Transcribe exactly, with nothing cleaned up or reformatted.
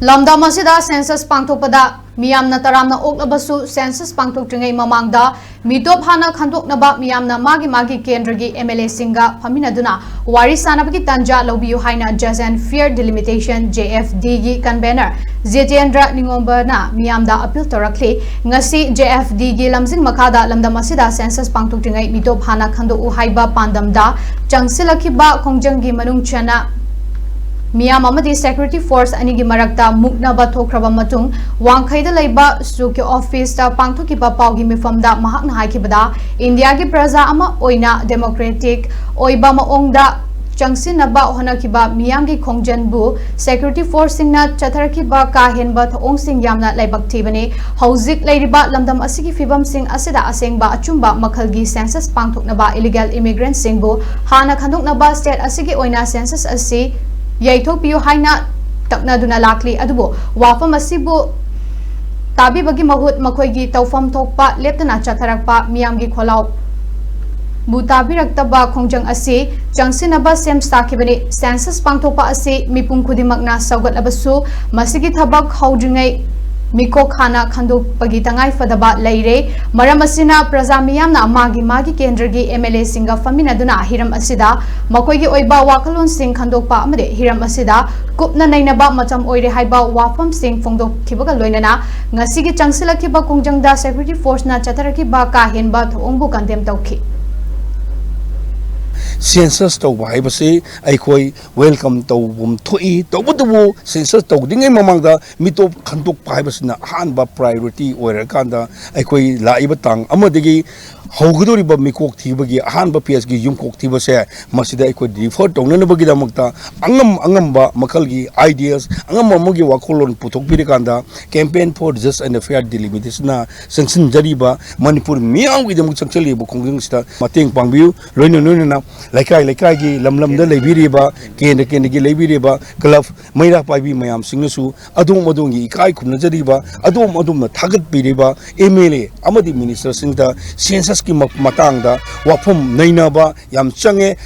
ꯂꯝꯗꯝ ꯑꯁꯤꯗ census ꯄꯥꯡꯊꯣꯛꯄꯗ ꯃꯤꯌꯥꯝꯅ ꯇꯔꯥꯝꯅ ꯑꯣꯛꯂꯕꯁꯨ, census ꯄꯥꯡꯊꯣꯛꯇ꯭ꯔꯤꯉꯩ ꯃꯃꯥꯡꯗ ꯃꯤꯇꯣꯞ ꯍꯥꯟꯅ ꯈꯟꯗꯣꯛꯅꯕ ꯃꯤꯌꯥꯝꯅ ꯃꯥꯒꯤ ꯃꯥꯒꯤ ꯀꯦꯟꯗ꯭ꯔꯒꯤ MLA ꯁꯤꯡꯒ ꯐꯝꯃꯤꯟꯅꯗꯨꯅ ꯋꯥꯔꯤ ꯁꯥꯅꯕꯒꯤ ꯇꯥꯟꯖꯥ ꯂꯧꯕꯤꯌꯨ ꯍꯥꯏꯅ Just and Fair Delimitation, JFD ꯒꯤ convener ꯖꯤꯇꯦꯟꯗ꯭ꯔ ꯅꯤꯉꯣꯝꯕꯅ ꯃꯤꯌꯥꯝꯗ appeal ꯇꯧꯔꯛꯂꯤ꯫ ꯉꯁꯤ JFD ꯒꯤ ꯂꯝꯖꯤꯡ ꯃꯈꯥꯗ ꯂꯝꯗꯝ ꯑꯁꯤꯗ census ꯄꯥꯡꯊꯣꯛꯇ꯭ꯔꯤꯉꯩ ꯃꯤꯇꯣꯞ ꯍꯥꯟꯅ ꯈꯟꯗꯣꯛꯎ ꯍꯥꯏꯕ ꯄꯥꯟꯗꯝꯗ ꯆꯪꯁꯤꯜꯂꯛꯈꯤꯕ ꯈꯣꯡꯖꯪꯒꯤ ꯃꯅꯨꯡ ꯆꯟꯅ ꯃꯤꯌꯥꯝ ꯑꯃꯗꯤ security force ꯑꯅꯤꯒꯤ ꯃꯔꯛꯇ ꯃꯨꯛꯅꯕ ꯊꯣꯛꯈ꯭ꯔꯕ ꯃꯇꯨꯡ, ꯋꯥꯡꯈꯩꯗ ꯂꯩꯕ ꯁꯨꯛꯀꯤ office ꯇ ꯄꯥꯡꯊꯣꯛꯈꯤꯕ ꯄꯥꯎꯒꯤ ꯃꯤꯐꯝꯗ ꯃꯍꯥꯛꯅ ꯍꯥꯏꯈꯤꯕꯗ, ꯏꯟꯗꯤꯌꯥꯒꯤ ꯄ꯭ꯔꯖꯥ ꯑꯃ ꯑꯣꯏꯅ democratic ꯑꯣꯏꯕ ꯃꯑꯣꯡꯗ ꯆꯪꯁꯤꯟꯅꯕ ꯍꯣꯠꯅꯈꯤꯕ ꯃꯤꯌꯥꯝꯒꯤ ꯈꯣꯡꯖꯪꯕꯨ security force ꯁꯤꯡꯅ ꯆꯠꯊꯔꯛꯈꯤꯕ ꯀꯥ ꯍꯦꯟꯕ ꯊꯧꯑꯣꯡꯁꯤꯡ ꯌꯥꯝꯅ ꯂꯥꯏꯕꯛ ꯊꯤꯕꯅꯤ꯫ ꯍꯧꯖꯤꯛ ꯂꯩꯔꯤꯕ ꯂꯝꯗꯝ ꯑꯁꯤꯒꯤ ꯐꯤꯕꯝꯁꯤꯡ ꯑꯁꯤꯗ ꯑꯁꯦꯡꯕ ꯑꯆꯨꯝꯕ ꯃꯈꯜꯒꯤ census ꯄꯥꯡꯊꯣꯛꯅꯕ illegal immigrant ꯁꯤꯡꯕꯨ ꯍꯥꯟꯅ ꯈꯟꯗꯣꯛꯅꯕ state ꯑꯁꯤꯒꯤ ꯑꯣꯏꯅ census ꯑꯁꯤ ꯌꯩꯊꯣꯛꯄꯤꯌꯨ ꯍꯥꯏꯅ ꯇꯛꯅꯗꯨꯅ ꯂꯥꯛꯂꯤ꯫ ꯑꯗꯨꯕꯨ ꯋꯥꯐꯝ ꯑꯁꯤꯕꯨ ꯇꯥꯕꯤꯕꯒꯤ ꯃꯍꯨꯠ ꯃꯈꯣꯏꯒꯤ ꯇꯧꯐꯝ ꯊꯣꯛꯄ ꯂꯦꯞꯇꯅ ꯆꯠꯊꯔꯛꯄ ꯃꯤꯌꯥꯝꯒꯤ ꯈꯣꯜꯂꯥꯎ ꯕꯨ ꯇꯥꯕꯤꯔꯛꯇꯕ ꯈꯣꯡꯖꯪ ꯑꯁꯤ ꯆꯪꯁꯤꯟꯅꯕ ꯁꯦꯝ ꯁꯥꯈꯤꯕꯅꯤ꯫ Census ꯄꯥꯡꯊꯣꯛꯄ ꯑꯁꯤ ꯃꯤꯄꯨꯝ ꯈꯨꯗꯤꯡꯃꯛꯅ ꯁꯧꯒꯠꯂꯕꯁꯨ, ꯃꯁꯤꯒꯤ ꯊꯕꯛ ꯍꯧꯗ꯭ꯔꯤꯉꯩ ꯃꯤꯀꯣꯛ ꯍꯥꯟꯅ ꯈꯟꯗꯣꯛꯄꯒꯤ ꯇꯉꯥꯏ ꯐꯗꯕ ꯂꯩꯔꯦ꯫ ꯃꯔꯝ ꯑꯁꯤꯅ, ꯄ꯭ꯔꯖꯥ ꯃꯤꯌꯥꯝꯅ ꯃꯥꯒꯤ ꯃꯥꯒꯤ ꯀꯦꯟꯗ꯭ꯔꯒꯤ MLA ꯁꯤꯡꯒ ꯐꯝꯃꯤꯟꯅꯗꯨꯅ ꯍꯤꯔꯝ ꯑꯁꯤꯗ ꯃꯈꯣꯏꯒꯤ ꯑꯣꯏꯕ ꯋꯥꯈꯜꯂꯣꯟꯁꯤꯡ ꯈꯟꯗꯣꯛꯄ ꯑꯃꯗꯤ ꯍꯤꯔꯝ ꯑꯁꯤꯗ ꯀꯨꯞꯅ ꯅꯩꯅꯕ ꯃꯇꯝ ꯑꯣꯏꯔꯦ ꯍꯥꯏꯕ ꯋꯥꯐꯝꯁꯤꯡ ꯐꯣꯡꯗꯣꯛꯈꯤꯕꯒ ꯂꯣꯏꯅꯅ, ꯉꯁꯤꯒꯤ ꯆꯪꯁꯤꯜꯂꯛꯈꯤꯕ ꯈꯣꯡꯖꯪꯗ security force ꯅ ꯆꯠꯊꯔꯛꯈꯤꯕ ꯀꯥ ꯍꯦꯟꯕ ꯊꯧꯑꯣꯡꯕꯨ condemn ꯇꯧꯈꯤ꯫ Census ꯇꯧꯕ ꯍꯥꯏꯕꯁꯤ ꯑꯩꯈꯣꯏ welcome ꯇꯧꯐꯝ ꯊꯣꯛꯏ꯫ ꯇꯧꯕꯇꯕꯨ, census ꯇꯧꯗ꯭ꯔꯤꯉꯩ ꯃꯃꯥꯡꯗ ꯃꯤꯇꯣꯞ ꯈꯟꯗꯣꯛꯄ ꯍꯥꯏꯕꯁꯤꯅ ꯑꯍꯥꯟꯕ priority ꯑꯣꯏꯔꯀꯥꯟꯗ, ꯑꯩꯈꯣꯏ ꯂꯥꯛꯏꯕ ꯇꯥꯡ ꯑꯃꯗꯒꯤ ꯍꯧꯒꯗꯧꯔꯤꯕ ꯃꯤꯀꯣꯛ ꯊꯤꯕꯒꯤ ꯑꯍꯥꯟꯕ phase ꯀꯤ ꯌꯨꯝꯀꯣꯛ ꯊꯤꯕꯁꯦ, ꯃꯁꯤꯗ ꯑꯩꯈꯣꯏ refer ꯇꯧꯅꯅꯕꯒꯤꯗꯃꯛꯇ ꯑꯉꯝ ꯑꯉꯝꯕ ꯃꯈꯜꯒꯤ ideas, ꯑꯉꯝ ꯑꯃꯒꯤ ꯋꯥꯈꯜꯂꯣꯟ ꯄꯨꯊꯣꯛꯄꯤꯔꯀꯥꯟꯗ, Campaign for Just and Fair Delimitation ꯅ ꯆꯪꯁꯤꯟꯖꯔꯤꯕ ꯃꯅꯤꯄꯨꯔ ꯃꯤꯌꯥꯝꯒꯤꯗꯃꯛ ꯆꯪꯁꯤꯜꯂꯤꯕ ꯈꯣꯡꯖꯪꯁꯤꯗ ꯃꯇꯦꯡ ꯄꯥꯡꯕꯤꯌꯨ꯫ ꯂꯣꯏꯅ ꯂꯣꯏꯅꯅ ꯂꯩꯀꯥꯏ ꯂꯩꯀꯥꯏꯒꯤ, ꯂꯝ ꯂꯝꯗ ꯂꯩꯕꯤꯔꯤꯕ, ꯀꯦꯟꯗ꯭ꯔ ꯀꯦꯟꯗ꯭ꯔꯒꯤ ꯂꯩꯕꯤꯔꯤꯕ club ꯃꯩꯔꯥ ꯄꯥꯏꯕꯤ ꯃꯌꯥꯝꯁꯤꯡꯅꯁꯨ ꯑꯗꯣꯝ ꯑꯗꯣꯝꯒꯤ ꯏꯀꯥꯏ ꯈꯨꯝꯅꯖꯔꯤꯕ, ꯑꯗꯣꯝ ꯑꯗꯣꯝꯅ ꯊꯥꯒꯠꯄꯤꯔꯤꯕ MLA ꯑꯃꯗꯤ minister ꯁꯤꯡꯗ census ꯀꯤ ꯃ-, ꯃꯇꯥꯡꯗ ꯋꯥꯐꯝ ꯅꯩꯅꯕ ꯌꯥꯝ ꯆꯪꯉꯦ꯫